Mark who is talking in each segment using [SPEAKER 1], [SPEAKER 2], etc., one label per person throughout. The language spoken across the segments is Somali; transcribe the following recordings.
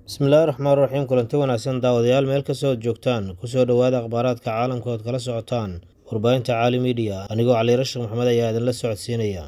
[SPEAKER 1] Bismillaahi Raxmaani Raxiim. Kulanti wanaagsan daawadayaal, meel kastoo aad joogtaan, kusoo dhowaada akhbaaraadka caalamka ood kala socotaan warbaahinta Caali Media. Anigoo Cali Rashik Maxamed ayaa idinla socodsiinaya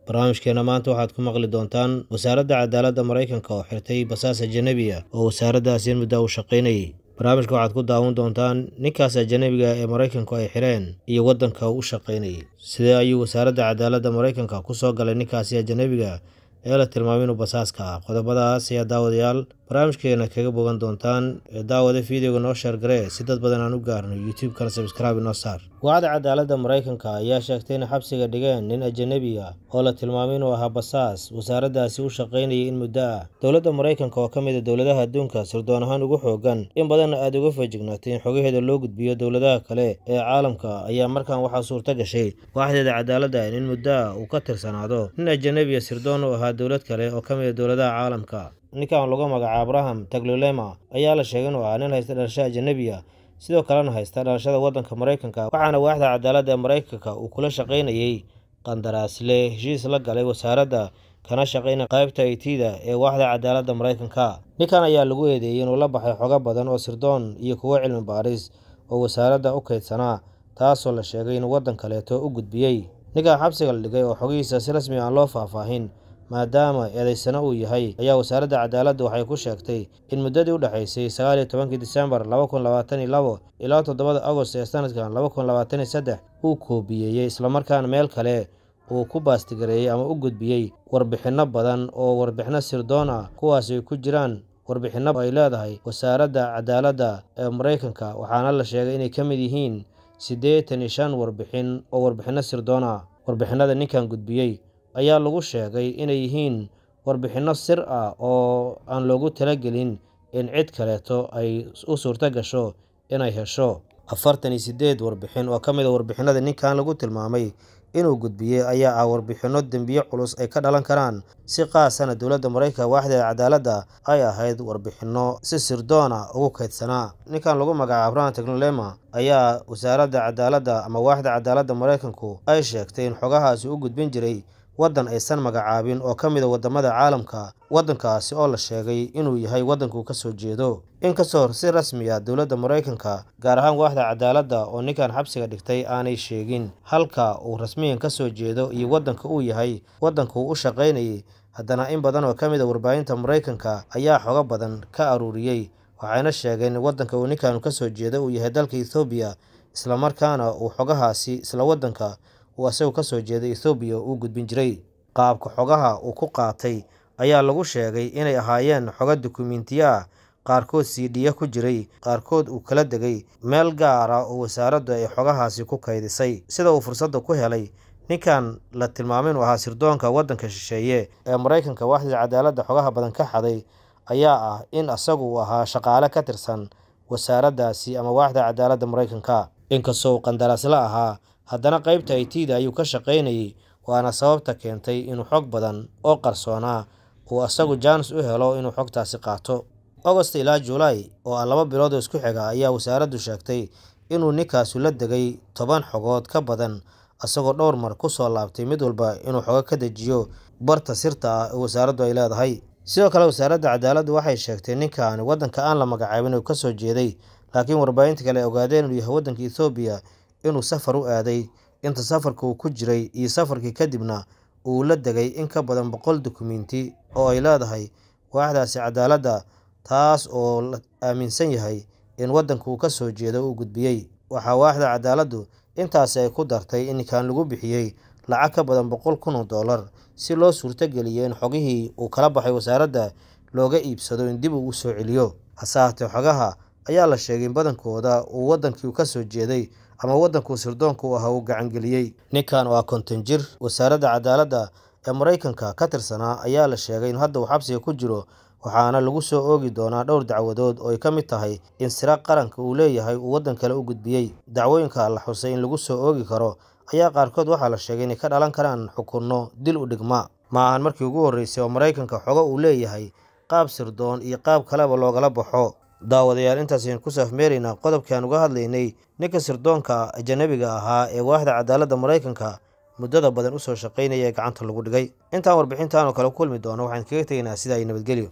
[SPEAKER 1] barnaamijkeena. Maanta waxaad ku maqli doontaan wasaaradda cadaaladda Maraykanka oo xirtay basaas ajanabiya oo wasaaraddaasi in muddo u shaqaynayay. Barnaamijka waxaad ku daawan doontaan ninkaas ajanabiga ee Maraykanku ay xireen iyo waddanka uu u shaqaynayay. Sidee ayuu wasaaradda cadaaladda Maraykanka ku soo galay ninkaasi ajanabiga ee la tilmaamay inuu basaaska ah? Qodobadaas ayaa daawadayaal barnaamijkeena kaga bogan doontaan. Daawada, videoga noo share garee si dad badan aan u gaarno, YouTube-kana subscribe inoo saar. Waaxda cadaaladda Maraykanka ayaa sheegtay in xabsiga dhigeen nin ajanabi ah oo la tilmaamay inuu ahaa basaas wasaaraddaasi u shaqaynayay in muddo ah. Dowladda Maraykanka oo ka mid a dowladaha adduunka sirdoon ahaan ugu xoogan, in badanna aada uga feejignaatay in xogaheeda loo gudbiyo dowladaha kale ee caalamka, ayaa markan waxaa suurto gashay waaxdeeda cadaaladda in muddo ah uu ka tirsanaado nin ajanabiya sirdoon u ahaa dowlad kale oo ka mid a dowladaha caalamka. Ninkan lagu magacaabo Abraham Taglolema ayaa la sheegay inuu ahaa nin haysta dhalasho ajanabiya, sidoo kalena haysta dhalashada waddanka Maraykanka, waxaana waaxda cadaaladda ee Maraykanka uu kula shaqaynayay qandaraasle heshiis la galay wasaaradda, kana shaqaynay qaybta IT-da ee waaxda cadaaladda Maraykanka. Ninkan ayaa lagu eedeeyey inuu la baxay xogo badan oo sirdoon iyo kuwo cilmi baaris oo wasaaradda u kaydsanaa, taasoo la sheegay inuu waddan kaleeto u gudbiyey. Ninkan xabsiga la dhigay oo xogihiisa si rasmi aan loo faahfaahin maadaama eedaysano uu yahay, ayaa wasaaradda cadaaladda waxay ku sheegtay in muddadii u dhexaysay 19-kii Disembar 2022 ilaa 7-da Agost ee sanadkan 2023 uu koobiyeeyey islamarkaana meel kale uu ku baastigareeyey ama u gudbiyey warbixinno badan oo warbixinno sirdoon ah, kuwaasi ay ku jiraan warbixinno ay leedahay wasaaradda cadaaladda ee Maraykanka. Waxaana la sheegay inay ka mid yihiin 85 warbixin oo warbixinno sirdoon ah. Warbixinada ninkan gudbiyey ayaa lagu sheegay inay yihiin warbixinno sir ah oo aan loogu talagelin in cid kaleeto ay u suurto gasho inay hesho. 48 warbixin oo ka mid a warbixinada ninkan lagu tilmaamay inuu gudbiyey ayaa ah warbixinno dembiyo culus ay ka dhalan karaan, si qaasana dowladda Maraykanka waaxdeeda cadaaladda ay ahayd warbixinno si sirdoona ugu kaydsanaa. Ninkan lagu magacaabo Abraham Taglolema ayaa wasaaradda cadaaladda ama waaxda cadaaladda Maraykanku ay sheegtay in xogahaasi u gudbin jiray waddan aysan magacaabin oo ka mid a waddamada caalamka, waddankaasi oo la sheegay inuu yahay waddankuu ka soo jeedo. Inkastoo si rasmi ah dowladda Maraykanka, gaar ahaan waaxda cadaaladda oo ninkan xabsiga dhigtay, aanay sheegin halka uu rasmiyan ka soo jeedo iyo waddanka uu yahay waddanka uu u shaqaynayay, haddana in badan oo ka mid a warbaahinta Maraykanka ayaa xogo badan ka aruuriyey, waxayna sheegeen in waddanka uu ninkan ka soo jeedo uu yahay dalka Ethoobiya, islamarkaana uu xogahaasi isla waddanka uu asagu ka soo jeeday Ethoobiya uu gudbin jiray. Qaabka xogaha uu ku qaatay ayaa lagu sheegay inay ahaayeen xogo dukumiintiyo ah, qaarkood CD-ya ku jiray, qaarkood uu kala degay meel gaara oo wasaaraddu ay xogahaasi ku kaydisay. Sida uu fursadda ku helay ninkan la tilmaamay inuu ahaa sirdoonka waddanka shisheeye ee Maraykanka waaxda cadaaladda xogaha badan ka xaday ayaa ah in asagu uu ahaa shaqaale ka tirsan wasaaraddaasi ama waaxda cadaaladda Maraykanka. Inkastoo uu qandaraasla ahaa, haddana qaybta IT-da ayuu ka shaqaynayay, waana sababta keentay inuu xog badan oo qarsoonaa uu asagu jaanis u helo inuu xogtaasi qaato. Agost ilaa Juulaay oo ah 2 bilood oo isku xiga ayaa wasaaraddu sheegtay inuu ninkaasu la degay 10 xogood ka badan, isagoo dhowr mar ku soo laabtay mid walba inuu xogo ka dejiyo barta sirta ah ee wasaaraddu ay leedahay. Sidoo kale wasaaradda cadaaladdu waxay sheegtay ninkan waddanka aan la magacaabin uu ka soo jeeday, laakiin warbaahinta kale ay ogaadeen inuu yahay waddanka Ethoobiya, inuu safar u aaday. Inta safarka uu ku jiray iyo safarkii kadibna uu la degay in ka badan 100 dukumiinti oo ay leedahay waaxdaasi cadaaladda, taas oo la aaminsan yahay in waddanka uu ka soo jeedo uu gudbiyey. Waxaa waaxda cadaaladdu intaasi ay ku dartay in ninkan lagu bixiyey lacag ka badan 100,000 oo dollar si loo suurtogeliyo in xogihii uu kala baxay wasaaradda looga iibsado in dib uu u soo celiyo. Hase ahaatee xogaha ayaa la sheegay in badankooda uu waddankii uu ka soo jeeday ama waddankuu sirdoonka u ahaa uu gacangeliyey. Ninkan oo ah 50 jir wasaaradda cadaaladda ee Maraykanka ka tirsanaa ayaa la sheegay in hadda uu xabsiga ku jiro, waxaana lagu soo oogi doonaa dhowr dacwadood oo ay ka mid tahay in sira qaranka uu leeyahay uu waddan kale u gudbiyey. Dacwooyinka la xusay in lagu soo oogi karo ayaa qaarkood waxaa la sheegay inay ka dhalan karaan xukunno dil u dhigma. Ma ahan markii ugu horreysay oo Maraykanka xogo uu leeyahay qaab sirdoon iyo qaab kaleba loogala baxo. Daawadayaal, intaas ayaan ku saafmeeraynaa qodobkii aan uga hadlaynay ninka sirdoonka ajanabiga ahaa ee waaxda cadaaladda Maraykanka muddada badan usoo shaqaynaya ee gacanta lagu dhigay. Intaan warbixintan oo kale ku kulmi doono, waxaan kaga tegaynaa sidaa iyo nabadgelyo.